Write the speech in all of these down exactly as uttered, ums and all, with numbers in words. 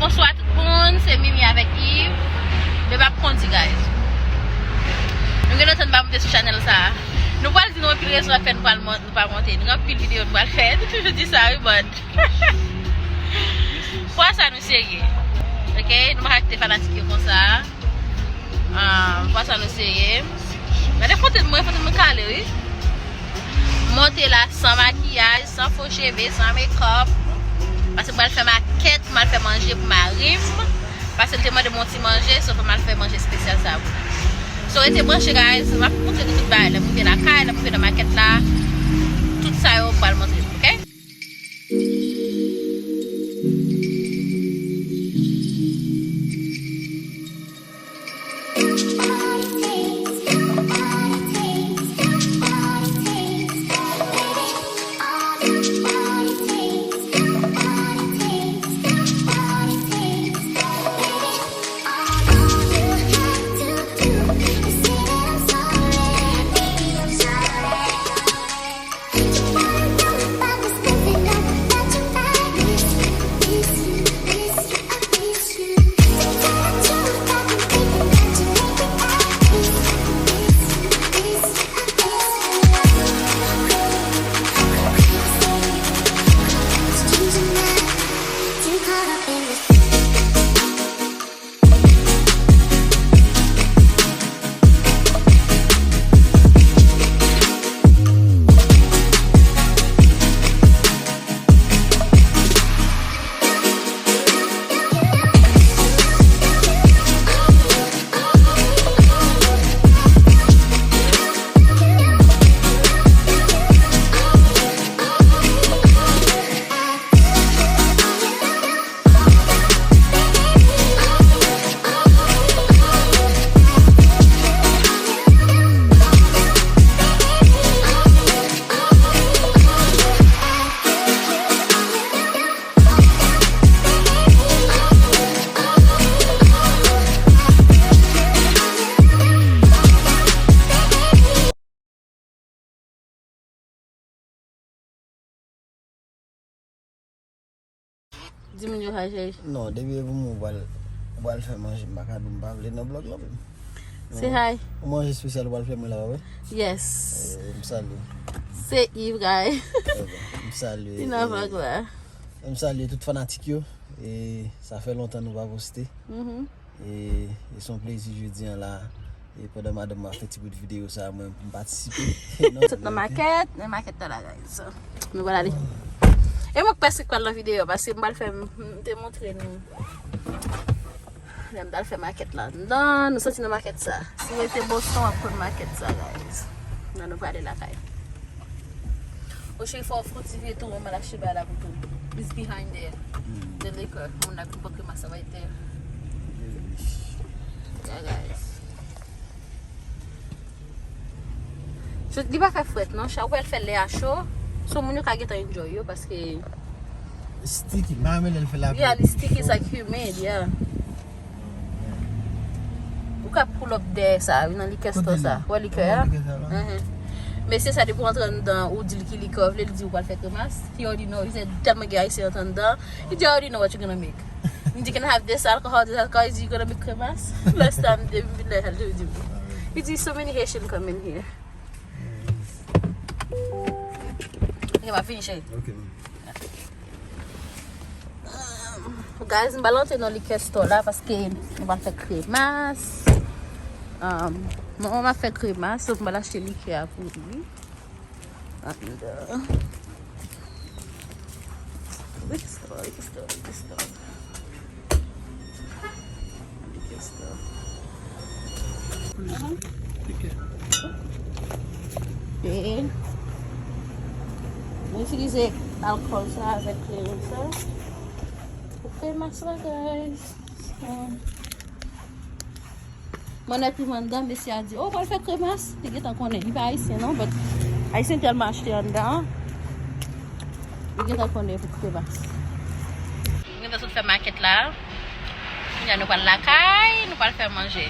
Bonswa tout moun, se Mimi avèk Yves. Men m ap kondi, guys. Nou gen lontan nou pa monte sou chanèl sa a. Nou pral di nou anpil rezon k fè nou pral mon-, nou pa monte. Nou gen anpil videyo nou pral fè. Nou toujou di sa, wi, but. Fwa sa nou serye. Ok? Nou pa ka kite fanatik yo konsa. Ah, fwa sa nou serye. Gade foto mwen, foto mwen kale, wi. Monte la san makiyaj, san fo cheve, san makeup. Paske m pral fè makèt, m al fè manje pou mari m. Paske l te mande m yon ti manje, so fò m al fè manje espesyal sa pou li. So rete branche, guys, m ap montre nou tout bagay. Lè m rive lakay, lè m rive nan makèt la, tout sa yo m pral montre nou, ok? Di moun yo hi, cheri. Non, depi e pou mwen ou pral, ou pral fè manje, m pa ka di w m pa vle nan vlog lan menm. Say hi. Yon manje espesyal ou pral fè mwen la, pa vre? Yes. Eh, m salye. Se Yves, guys. Eh ben, m salye. Li nan vlog la. M salye tout fanatik yo. E sa fè lontan nou pa poste. Mhm. E, e se yon plezi jodi an la. E pandan madanm mwen ap fè ti bout videyo sa, mwen, m patisipe. Sot nan makèt, nan makèt la, guys. Nou pral ale. E mwen k prèske pral nan videyo, paske m pral fè, m, m te montre nou. Lè m t al fè makèt la anndan, nou soti nan makèt sa. Si w rete Boston, w ap konn makèt sa, guys. Nan nou prale lakay. O cheri, fò w fouti vye tou, mwen m al achte bagay la pou tou. It's behind there. The liquor. Moun la ki pot kremas sa right there. Yeah, guys. So, li pa fè frèt, non. Chak ou wè l fè lè a cho. So, moun yo ka gentan enjoy yo, paske Sticky. M pa renmen lè l fè lapli. Yeah, li sticky, it's like humid, yeah. Ou ka pull up dèyè sa, wi, nan likè store sa. Wè likè a? Mesye sa depi w antre anndan, ou di l ki likè w vle, li di ou pral fè kremas. He already know. He said, tèlman gen Ayisyen antre anndan. He already know what you gonna make. He said, can I have this alcohol, this alcohol? He said, you gonna make kremas? Last time, depi m vin la, li di m. He said, so many Haitian come in here. Ok, m ap vini, cheri. Ok, man. Um, guys, m pral antre nan likè store la paske nou pral fè kremas. Um, manman m ap fè kremas, so m pral achte likè a pou li. Anndan. Likè store, likè store, likè store. Likè store. Mhm. Ok. E nou itilize alkòl sa avèk kleren sa pou fè mas la, guys. So, mwen nèt pi anndan, mesye a di, "Oh, w pral fè kremas?" Li gentan konnen. Li pa ayisyen non, but ayisyen tèlman achte anndan. Li gentan konnen pou kremas. Nou gentan sot fè makèt la. Kounye a nou pral lakay, nou pral fè manje.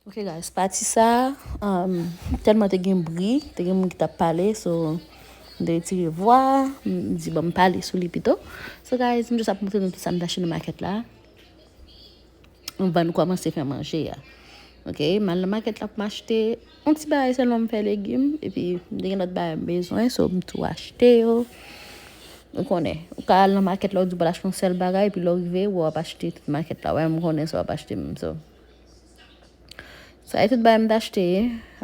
Ok, guys, pati sa, um, tèlman te gen bri, te gen moun ki t ap pale, so, M te retire vwa, m di bon m pale sou li pito. So guys, m just ap montre nou tout sa m t achte nan makèt la. Anvan nou kòmanse fè manje a. Ok, m al nan makèt la pou m achte yon ti bagay sèlman, m fè legim, epi m te gen lòt bagay m bezwen, so m tou achte yo. Ou konnen, ou ka al nan makèt la, ou di w pral achte yon sèl bagay, epi lè w rive, w ap achte tout makèt la. Wè, m konnen sa w ap achte menm, so. Sa e tout bagay m t achte.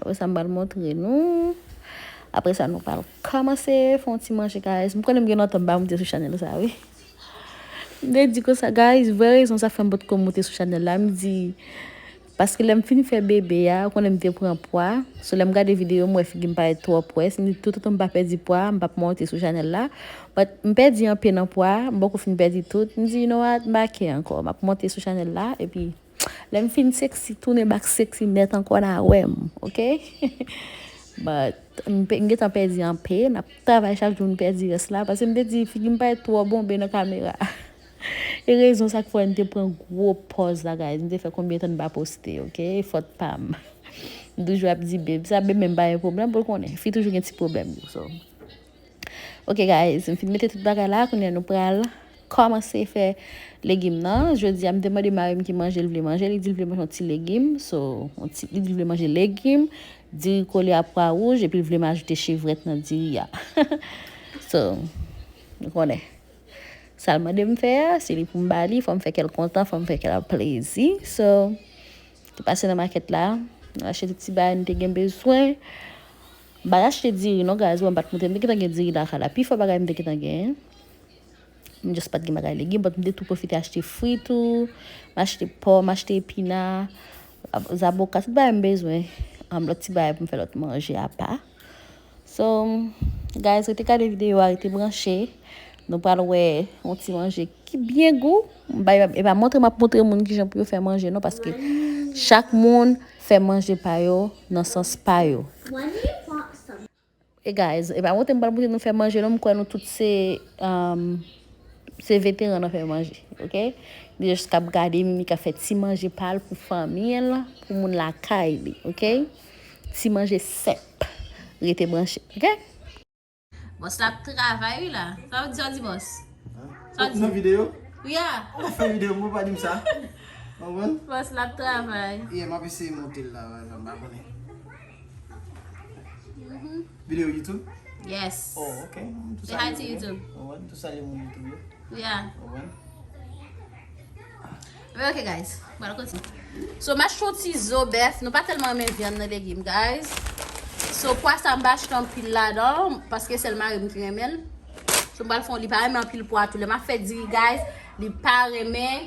Apre sa, m pral montre nou. Apre sa, nou pral kòmanse fè yon ti manje, guys. M konnen m gen lontan m pa monte sou chanèl sa, wi. M te di konsa, guys, vrè rezon sa fè m potko monte sou chanèl la, m di, paske lè m fin fè bebe a, ou konnen m te pran pwa. So, lè m gade videyo, m wè figi m parèt twò pwès. M di, toutotan m pa pèdi pwa, m p ap monte sou chanèl la. But, m pèdi anpe nan pwa, m poko fin pèdi tout. M di, you know what, m pa kè ankò. M ap monte sou chanèl la, epi lè m fin sexy, tounen back sexy nèt ankò, n a wè m, ok? But, m pe-, m gentan pèdi anpe, n ap travay chak jou pou n pèdi rès la, paske m te di, figi m parèt twò bonbe nan kamera. E rezon sa k fè m te pran gwo pòz la, guys. M te fè konbyen tan m pa poste, ok? E fòt pa m. M toujou ap di, babe, sa babe menm pa gen pwoblèm pou l konnen. Fi toujou gen ti pwoblèm yo, so. Ok, guys, m fin mete tout bagay la, kounye a nou pral kòmanse fè legim nan. Jodi a, m te mande mari m ki manje l vle manje, li di l vle manje yon ti legim, so, yon ti, li di l vle manje legim, diri kole a pwa wouj, epi l vle m ajoute chevrèt nan diri a. So, nou konnen. Sa l mande m fè a, se li pou m ba li, fò m fè kè l kontan, fò m fè kè l ap plezi. So, te pase nan makèt la, nou achte tout ti bagay nou te gen bezwen. M pa t achte diri non, guys, wè m pa t montre, m te gentan gen diri lakay la. Pifò bagay m te gentan gen. M just pa t gen bagay legim, but m te tou pwofite achte fri tou. M achte pòm, m achte epina, zaboka, tout bagay m bezwen. Am, lòt ti bagay pou m fè lòt manje apa. So, guys, rete gade videyo a, rete branche. Nou pral wè yon ti manje ki byen gou. M pa, e pa montre m ap montre moun kijan pou yo fè manje non, paske chak moun fè manje pa yo nan sans pa yo. E guys, e pa montre m pral montre nou fè manje non, m kwè nou tout se, um, se veteran nan fè manje, ok? Li just k ap gade Mimi k ap fè ti manje pa l pou fanmi l, pou moun lakay li, ok? Ti manje senp. Rete branche, ok? Bòs la ap travay wi la. Sa w di, sa w di bòs? Sa w di? Nan videyo? Wi a. Ou pa fè videyo, mwen pa di m sa. Konprann? Bòs la ap travay. Yeah, m ap eseye monte l la, m pa konnen. Videyo YouTube? Yes. Oh, ok. Say hi to YouTube. Konprann? Tou salye moun YouTube yo. Yeah. Konprann? Men ok, guys. Mwen kontinye. So, m achte yon ti zo bèf. Nou pa tèlman renmen vyann nan legim, guys. So, pwa sa m pa achte anpil ladan, paske sèl mari m ki renmen l. So, m pral fè yon, li pa renmen anpil pwa tou. Lè m ap fè diri, guys, li pa renmen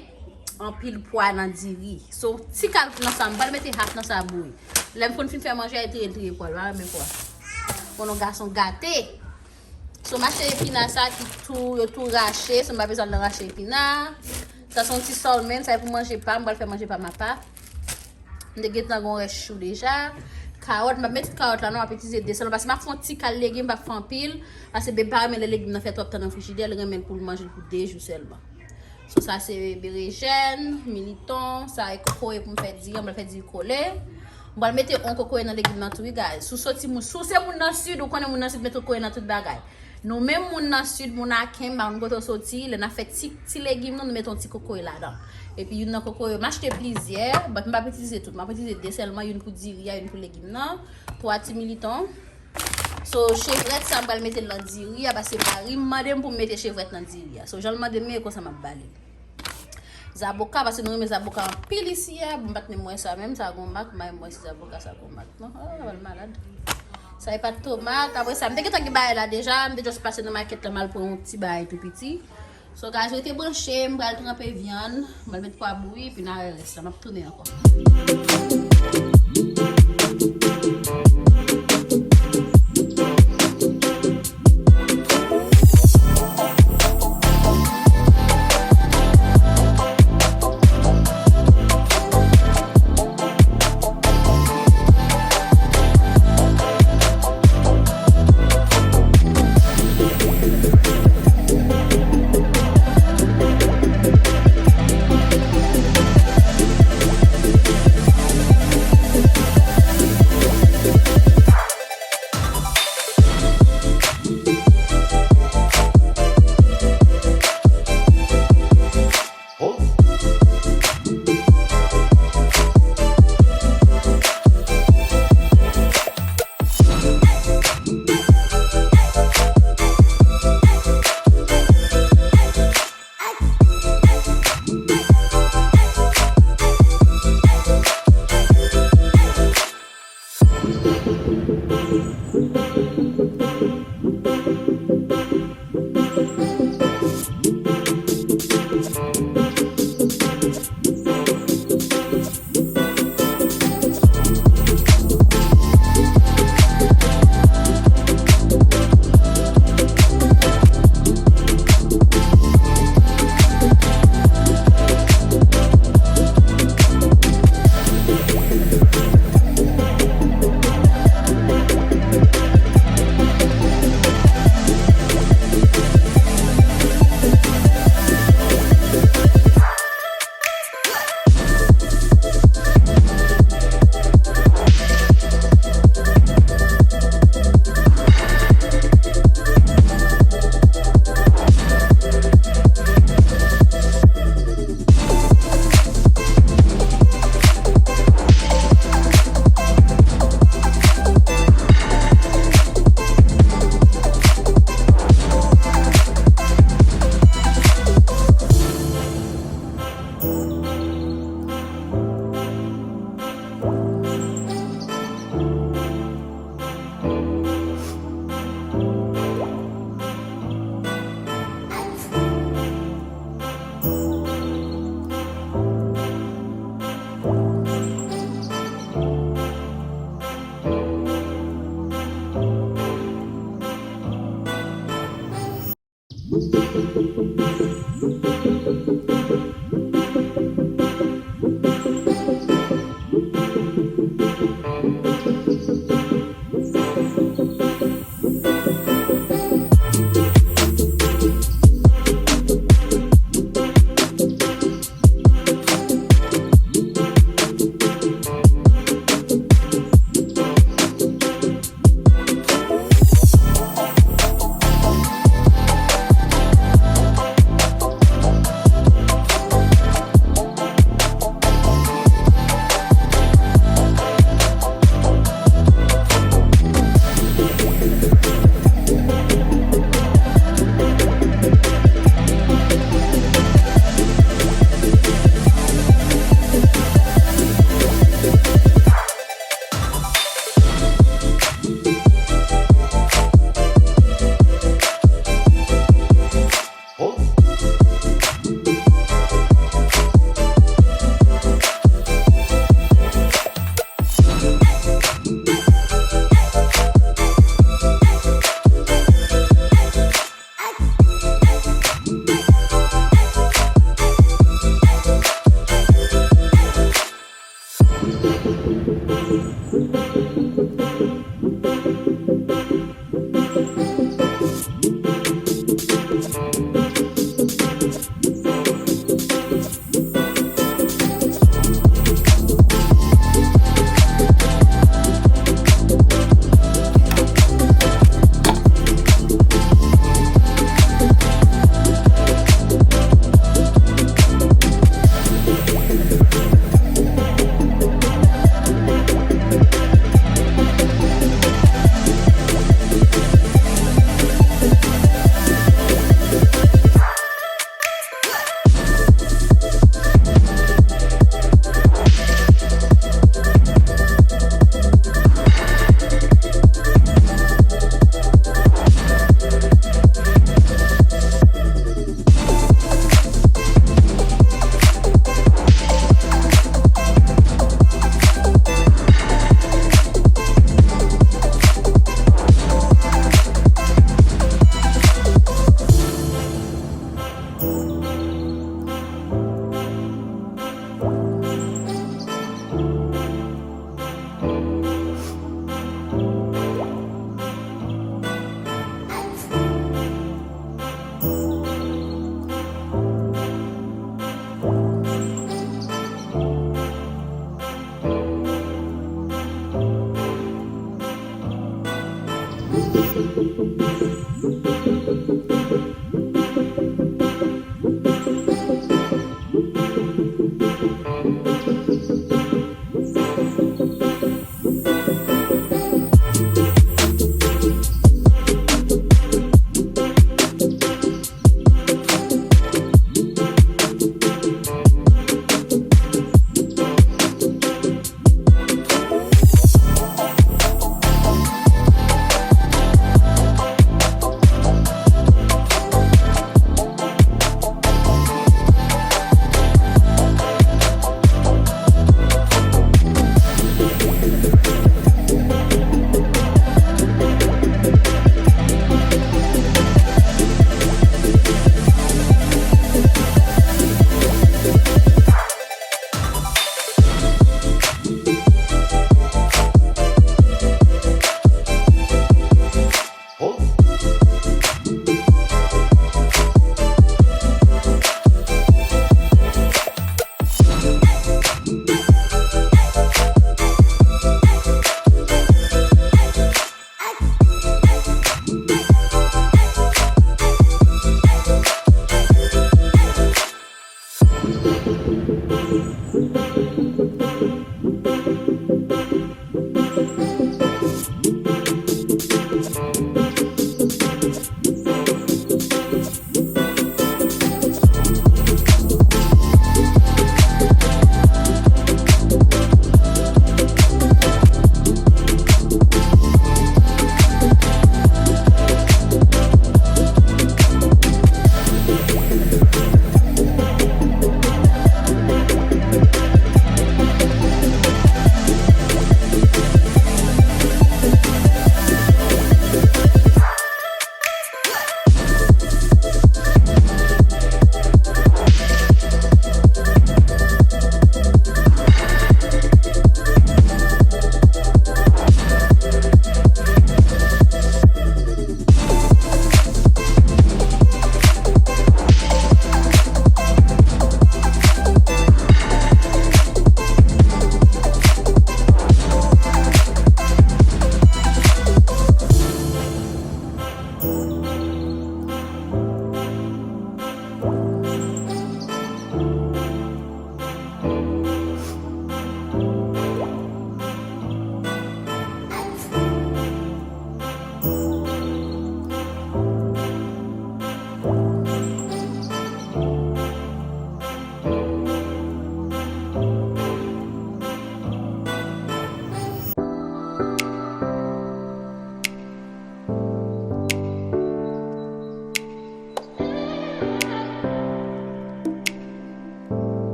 anpil pwa nan diri. So, ti kal nan sa, m pral mete half nan sa bouyi. Lè m konn fin fè manje, li tire, li tire pwa, li pa renmen pwa. Bon, nou gason gate. So, m achte epina sa ki tou, yo tou rache. So, m pa bezwen al nan rache epina. Sa se yon ti sòlmen, sa e pou manje pa m, m pral fè manje pa m apa. M te gentan gon rès chou deja. Kawòt, m p ap met tout kawòt la non, m ap itilize de sèlman. Paske m ap fè yon ti kal legim, m p ap fè anpil. Paske bebe pa renmen lè legim nan fè twòp tan nan frijidè, li renmen l pou l manje l pou de jou sèlman. So, sa se berejèn, militon, sa e kokoye pou m fè diri, m pral fè diri kole. M pral mete yon kokoye nan legim nan tou, wi, guys. Si w soti moun, si w se moun nan Sid, ou konnen moun nan Sid met kokoye nan tout bagay. Nou menm moun nan Sid, moun Aken, m pa konn kote w soti, lè n ap fè ti, ti legim nan, nou mete yon ti kokoye ladan. Epi youn nan kokoye yo, m achte plizyè, but m p ap itilize tout. M ap itilize de sèlman, youn pou diri a, youn pou legim nan, twa ti militon. So, chevrèt sa, m pral mete l nan diri a, paske mari m mande m pou m mete chevrèt nan diri a. So, jan l mande m, e konsa m ap ba li. Zaboka, paske nou renmen zaboka anpil isi a. Bon, m pa t menm wè sa menm, sa gon mak, m pa menm wè si zaboka sa gon mak non. Ah, sa pral malad. Sa e pa t tomat. Apre sa, m te gentan gen bagay la deja, m te just pase nan makèt la, m al pran yon ti bagay tou piti. So, guys, rete branche, m pral tranpe vyann, m pral met pwa bouyi, epi n a wè rès la, m ap tounen ankò.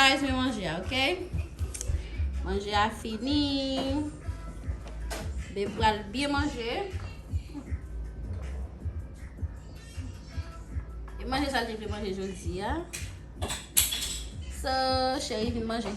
Guys, men manje a, ok? Manje a fini. Bebe pral byen manje. E manje sa l te vle manje jodi a. So, cheri, vin manje.